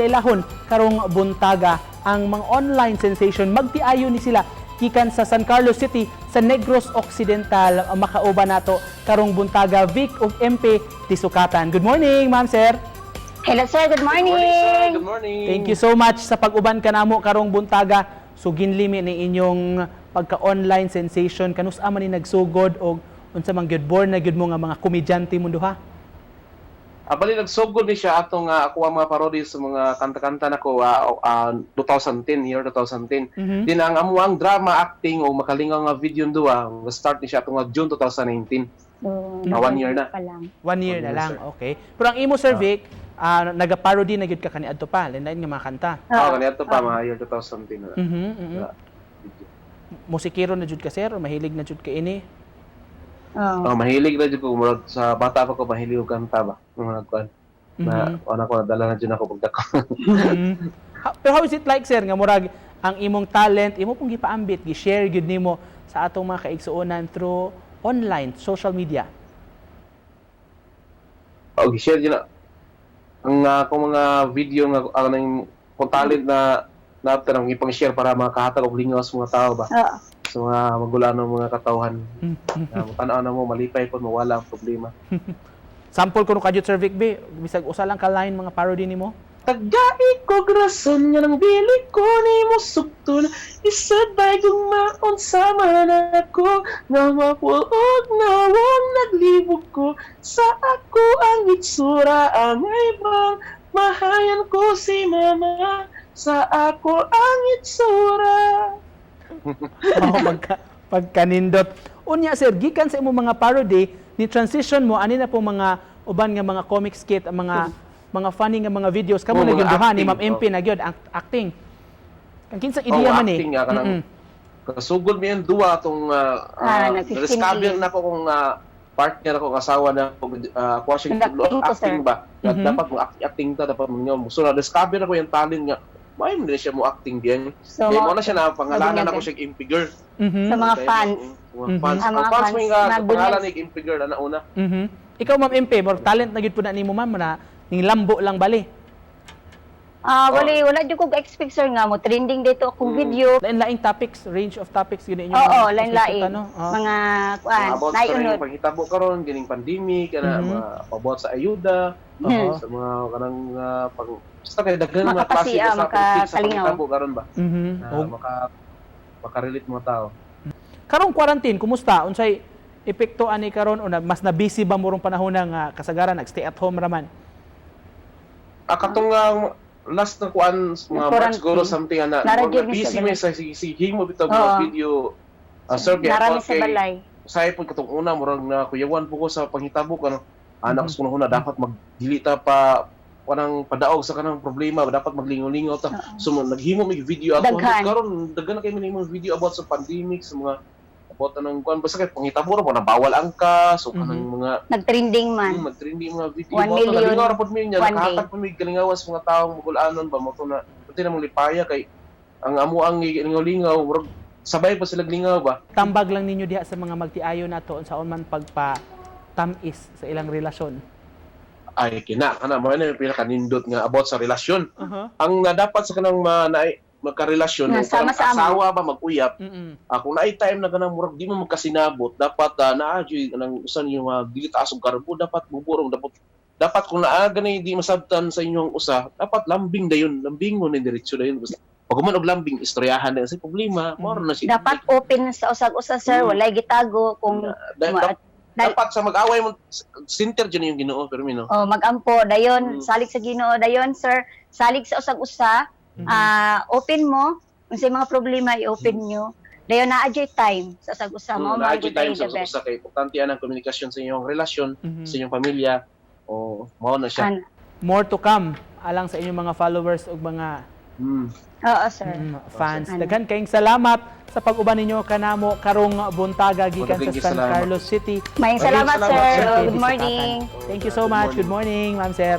ilailahon karong buntaga ang mga online sensation. Magtiayo ni sila gikan sa San Carlos City sa Negros Occidental. Makauban nato karong buntaga, Vic ug MP Tisukatan. Good morning, ma'am, sir. Hello, sir, good morning. Good morning, sir. Good morning. Thank you so much sa pag-uban kanamo karong buntaga. So ginlimi ni inyong pagka-online sensation, kanus-a man ni nagsugod og unsa man gyud, born na gyud mo nga mga komedyante mo duha? Bali nagsugod ni siya atong ako ang mga parody sa mga kanta-kanta nako 2010, year 2010. Din ang amo ang drama acting o makalingaw nga video duha, start ni siya atong June 2019. So, One year na. Pa lang. One year One na year, lang, sir. Okay. Pero ang imo, Sir Vic, naga-parody na gyud ka kaniadto pa, lain nga mga kanta. Ah, kaniadto pa mga year 2010 na. Video. Musikero na jud ka, sir, o mahilig na jud ka ini? Oo. Oh, mahilig na jud ko, murag sa bata pa ko mahilig og kanta ba. Mga kuan. Na ana ko nadala na jud ako pagdako. Pero how is it like, sir, nga murag ang imong talent imo pong gipaambit, gi-share gyud nimo sa atong mga kaigsuonan through online social media? O share jud na ang akong mga video nga ang nang kung talent na nato nang ipang-share para makahatag og lingaw sa mga tao ba, sa mga magulan ng mga katawhan na tan-aw na mo, malipay pud, mawala ang problema. Sample kuno kadyot, Sir Vic B, bisag usa lang ka line mga parody nimo. Tagai ko rason nga nang bili ko nimo sukton, isabay gugmaon sama nako nga mapuog nawong naglibog ko sa ako ang itsura ang ibang mahayan ko si mama sa ako ang itsura. Oh, pagkanindot. Unya, sir, gikan sa imong mga parody, ni transition mo ani na po mga uban nga mga comic skit, ang mga funny nga mga videos kamo Oh, na mga gyud duha ni acting, Ma'am MP oh. na gyud ang acting. Ang kinsang ideya Oh, man eh? Acting nga kanang kasugod mi ang duwa atong nag-15 na-discover years. na ko kung partner ako, asawa na ko, kuha siya Nag-acting ko, acting sir. ba. Dapat mo acting ta, dapat mo nyo. So na discover ako yung talent nga may mo siya mo acting diyan. So, Kaya mo na siya na pangalanan Mabunyag. ako siya MP girl. Sa mga Kaya, fans. mga fans. Ah, Ang mga fans fans. mo yung Mga pangalan bunyag. ni MP girl ana una. Ikaw, Ma'am MP, more talent na gyud po na nimo, ma'am, na ning lambo lang bali. Ah, wala wala jud ko expect, sir, nga mo trending dito akong video. Lain-laing topics, range of topics gyud inyo. Oo, mga lain-lain. Ano? Oh. Mga kuan, About sa naiunod. rin panghitabo karon gining pandemic kana, mga about sa ayuda, sa mga kanang pang basta kay daghan mga klase Makapasiya, sa politik sa makakalingaw. panghitabo karon ba. Na makarelate mga tao. Karong quarantine, kumusta? Unsay epekto ani karon o na, mas na busy ba mo rong panahon nga kasagaran nag stay at home raman? Ah, katong last na kuan mga March Quarantine. siguro something ana. Nara Murag gyud mi busy sa mi balay. sa sige sige mo bitaw mga video. Ah, sir, kay Narami about sa kay balay. say po katong una murag na kuyawan po ko sa panghitabo kanang anak ko na dapat magdili ta pa kanang padaog sa kanang problema, dapat maglingaw-lingaw ta. So mo naghimo mig video ako. Daghan. Karon daghan na kay mi mga video about sa pandemic, sa mga about anong kuan, basta kay panghitabo ra po na bawal ang ka, so kanang mga Nag-trending man. Mag-trending mga video 1 mo million, nalingaw ra pod mi niya, one nakahatag pod mi kalingawan sa mga taong magulanon ba mo to na pati namang lipaya kay ang amo ang lingaw-lingaw, murag sabay pa sila lingaw ba. Tambag lang ninyo diha sa mga magtiayo nato unsaon man pagpa tamis sa ilang relasyon. Ay, kina kana mo na yung pinakanindot nga about sa relasyon. Ang na dapat sa kanang ma, na, magkarelasyon Nga, o kanang sama-sama. asawa ba, mag-uyap, kung naay time na kanang murag di mo magkasinabot, dapat naa gyud kanang usan yung dili taas og garbo, dapat buburong, dapat dapat kung naa gani di masabtan sa inyong usa, dapat lambing dayon, lambing mo ni diretso dayon, basta pag human og lambing, istoryahan na sa problema, mao na siya. Dapat open sa usag-usa, sir, walay gitago kung Dapat sa mag-away mo, center dyan yung Ginoo pero mino. Oh, magampo dayon, salig sa Ginoo dayon, sir, salig sa usag-usa. Ah, open mo unsay mga problema, i-open nyo. Dayon naa jud time sa usag-usa mo. Naa jud time sa usa kay importante ang komunikasyon sa inyong relasyon, sa inyong pamilya o mao na siya. More to come alang sa inyong mga followers ug mga Oo, sir. Fans. Ano? Daghan kayong salamat sa pag-uban ninyo kanamo karong buntaga gikan sa Maraming San salamat. Carlos City. Maraming salamat, Maraming sir. salamat, sir. Good morning. Thank you so much. Good morning, ma'am, sir.